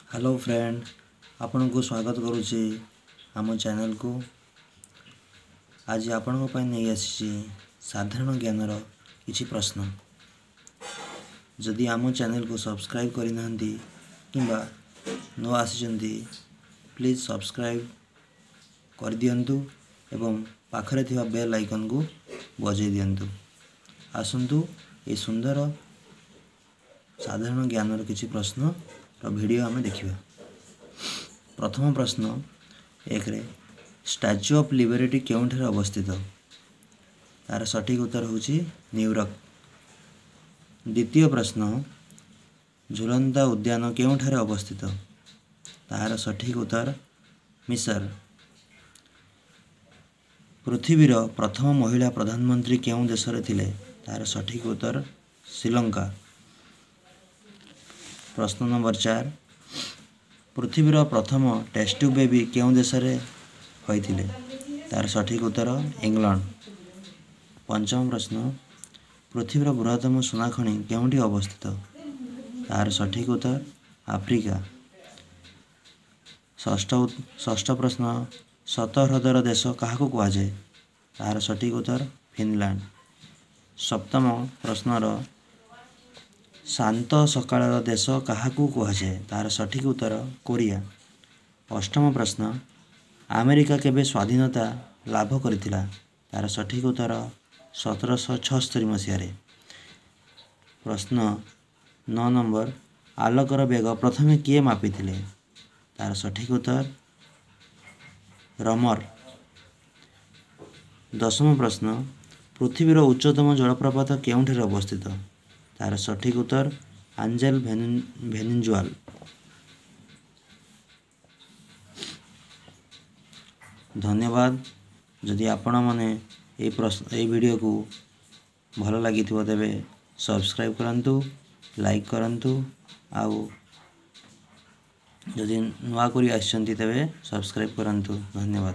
Hello friend, ଆପଣଙ୍କୁ ସ୍ୱାଗତ କରୁଛି ଆମ ଚ୍ୟାନେଲକୁ। ଆଜି ଆପଣଙ୍କ ପାଇଁ ନେଇ ଆସିଛି ସାଧାରଣ ଜ୍ଞାନର କିଛି ପ୍ରଶ୍ନ। ଯଦି ଆମ ଚ୍ୟାନେଲକୁ ସବସ୍କ୍ରାଇବ୍ କରିନାହାନ୍ତି କିମ୍ବା ନୂଆ ଆସିଛନ୍ତି, ପ୍ଲିଜ୍ ସବସ୍କ୍ରାଇବ୍ କରିଦିଅନ୍ତୁ ଏବଂ ପାଖରେ ଥିବା ବେଲ୍ ଆଇକନ୍କୁ ବଜାଇ ଦିଅନ୍ତୁ। ଆସନ୍ତୁ ଏହି ସୁନ୍ଦର ସାଧାରଣ ଜ୍ଞାନର କିଛି ପ୍ରଶ୍ନର ଭିଡ଼ିଓ ଆମେ ଦେଖିବା। ପ୍ରଥମ ପ୍ରଶ୍ନ 1ରେ, ଷ୍ଟାଚ୍ୟୁ ଅଫ୍ ଲିବରିଟି କେଉଁଠାରେ ଅବସ୍ଥିତ? ତାର ସଠିକ୍ ଉତ୍ତର ହେଉଛି ନ୍ୟୁୟର୍କ। ଦ୍ୱିତୀୟ ପ୍ରଶ୍ନ, ଝୁଲନ୍ତା ଉଦ୍ୟାନ କେଉଁଠାରେ ଅବସ୍ଥିତ? ତାହାର ସଠିକ୍ ଉତ୍ତର ମିଶର। ପୃଥିବୀର ପ୍ରଥମ ମହିଳା ପ୍ରଧାନମନ୍ତ୍ରୀ କେଉଁ ଦେଶରେ ଥିଲେ? ତାହାର ସଠିକ୍ ଉତ୍ତର ଶ୍ରୀଲଙ୍କା। ପ୍ରଶ୍ନ ନମ୍ବର 4, ପୃଥିବୀର ପ୍ରଥମ ଟେଷ୍ଟ ଟ୍ୟୁବ୍ ବେବି କେଉଁ ଦେଶରେ ହୋଇଥିଲେ? ତାର ସଠିକ୍ ଉତ୍ତର ଇଂଲଣ୍ଡ। ପଞ୍ଚମ ପ୍ରଶ୍ନ, ପୃଥିବୀର ବୃହତ୍ତମ ସୁନା ଖଣି କେଉଁଠି ଅବସ୍ଥିତ? ତାହାର ସଠିକ୍ ଉତ୍ତର ଆଫ୍ରିକା। ଷଷ୍ଠ ପ୍ରଶ୍ନ, ଶତ ହ୍ରଦର ଦେଶ କାହାକୁ କୁହାଯାଏ? ତାହାର ସଠିକ୍ ଉତ୍ତର ଫିନଲାଣ୍ଡ। ସପ୍ତମ ପ୍ରଶ୍ନର, ଶାନ୍ତ ସକାଳର ଦେଶ କାହାକୁ କୁହାଯାଏ? ତାହାର ସଠିକ୍ ଉତ୍ତର କୋରିଆ। ଅଷ୍ଟମ ପ୍ରଶ୍ନ, ଆମେରିକା କେବେ ସ୍ୱାଧୀନତା ଲାଭ କରିଥିଲା? ତାର ସଠିକ୍ ଉତ୍ତର 1776 ମସିହାରେ। ପ୍ରଶ୍ନ 9 ନମ୍ବର, ଆଲୋକର ବେଗ ପ୍ରଥମେ କିଏ ମାପିଥିଲେ? ତାର ସଠିକ୍ ଉତ୍ତର ରମର। ଦଶମ ପ୍ରଶ୍ନ, ପୃଥିବୀର ଉଚ୍ଚତମ ଜଳପ୍ରପାତ କେଉଁଠାରେ ଅବସ୍ଥିତ? ତାର ସଠିକ୍ ଉତ୍ତର ଆଞ୍ଜେଲ ଭେନିଜୁଆଲ। ଧନ୍ୟବାଦ। ଯଦି ଆପଣମାନେ ଏଇ ପ୍ରଶ୍ନ, ଏଇ ଭିଡ଼ିଓକୁ ଭଲ ଲାଗିଥିବ, ତେବେ ସବସ୍କ୍ରାଇବ୍ କରନ୍ତୁ, ଲାଇକ୍ କରନ୍ତୁ, ଆଉ ଯଦି ନୂଆ କରି ଆସିଛନ୍ତି ତେବେ ସବସ୍କ୍ରାଇବ୍ କରନ୍ତୁ। ଧନ୍ୟବାଦ।